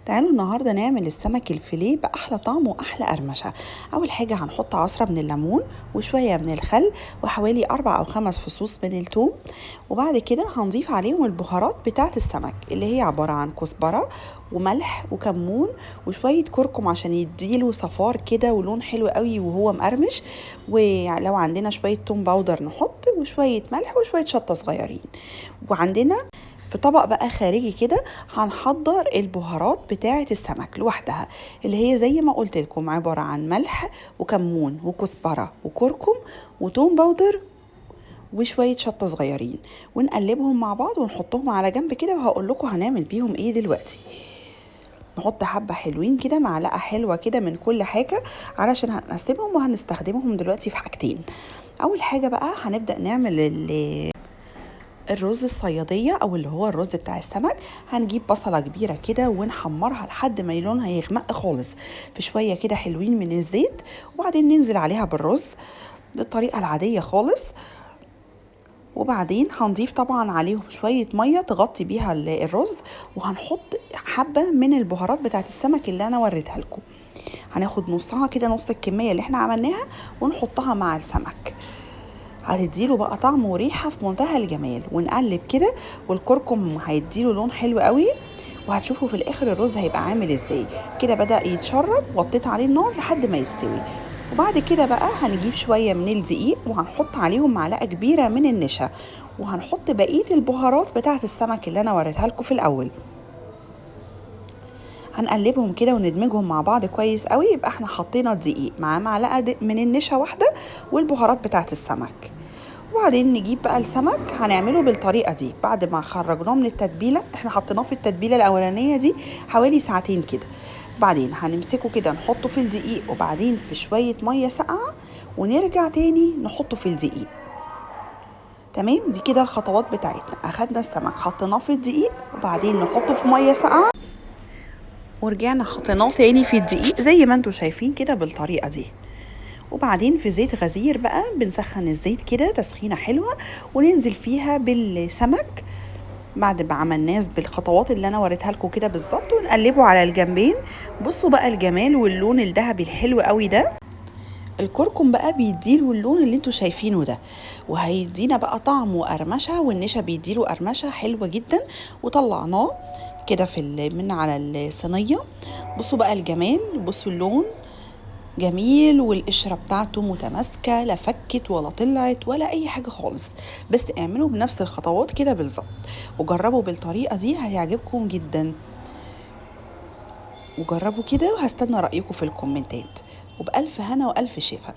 تعالوا النهارده نعمل السمك الفيليه باحلى طعم واحلى قرمشه. اول حاجة هنحط عصره من الليمون وشوية من الخل وحوالي 4 أو 5 فصوص من الثوم، وبعد كده هنضيف عليهم البهارات بتاعه السمك اللي هي عبارة عن كزبره وملح وكمون وشوية كركم عشان يديله صفار كده ولون حلو قوي وهو مقرمش، ولو عندنا شوية توم powder نحط، وشوية ملح وشوية شطه صغيرين. وعندنا في طبق بقى خارجي كده هنحضر البهارات بتاعة السمك لوحدها اللي هي زي ما قلت لكم عبارة عن ملح وكمون وكزبرة وكركم وتوم powder وشوية شطة صغيرين، ونقلبهم مع بعض ونحطهم على جنب كده، وهقول لكم هنعمل بيهم ايه دلوقتي. نحط حبة حلوين كده، معلقة حلوة كده من كل حاجة علشان هنقسمهم وهنستخدمهم دلوقتي في حاجتين. اول حاجة بقى هنبدأ نعمل الرز الصيادية او اللي هو الرز بتاع السمك. هنجيب بصلة كبيرة كده ونحمرها لحد ما لونها يغمق خالص في شوية كده حلوين من الزيت، وبعدين ننزل عليها بالرز بالطريقة العادية خالص. وبعدين هنضيف طبعا عليهم شوية مية تغطي بيها الرز، وهنحط حبة من البهارات بتاعت السمك اللي انا وريتها لكم. هناخد نصها كده، نص الكمية اللي احنا عملناها، ونحطها مع السمك، هتديله بقى طعم وريحة في منتهى الجمال. ونقلب كده، والكركم هيديله لون حلو قوي، وهتشوفوا في الاخر الرز هيبقى عامل ازاي. كده بدأ يتشرب، وطيت عليه النار لحد ما يستوي. وبعد كده بقى هنجيب شوية من الدقيق وهنحط عليهم معلقة كبيرة من النشا، وهنحط بقية البهارات بتاعة السمك اللي انا وريتها لكم في الاول. هنقلبهم كده وندمجهم مع بعض كويس قوي. يبقى احنا حطينا الدقيق مع معلقة من النشا واحدة والبهارات بتاعة السمك. وبعدين نجيب بقى السمك، هنعمله بالطريقة دي بعد ما خرجناه من التتبيلة. احنا حطيناه في التتبيلة الأولانية دي حوالي ساعتين كده. بعدين هنمسكه كده نحطه في الدقيق، وبعدين في شوية مية ساقعة، ونرجع تاني نحطه في الدقيق. تمام، دي كده الخطوات بتاعتنا. اخدنا السمك حطيناه في الدقيق، وبعدين نحطه في مية ساقعة، ورجعنا حطيناه تاني في الدقيق زي ما انتوا شايفين كده بالطريقة دي. وبعدين في زيت غزير بقى بنسخن الزيت كده تسخينة حلوة، وننزل فيها بالسمك بعد ما عملناه بالخطوات اللي انا وريتها لكم كده بالظبط، ونقلبه على الجنبين. بصوا بقى الجمال واللون الذهبي الحلو قوي ده. الكركم بقى بيديله اللون اللي انتوا شايفينه ده، وهيدينا بقى طعم وقرمشة، والنشا بيديله قرمشة حلوة جدا. وطلعناه كده في من على الصينية. بصوا بقى الجمال، بصوا اللون جميل، والقشرة بتاعته متماسكة، لا فكت ولا طلعت ولا أي حاجة خالص. بس اعملوا بنفس الخطوات كده بالظبط، وجربوا بالطريقة دي هيعجبكم جدا. وجربوا كده وهستنى رأيكم في الكومنتات. وبألف هنا وألف شفا.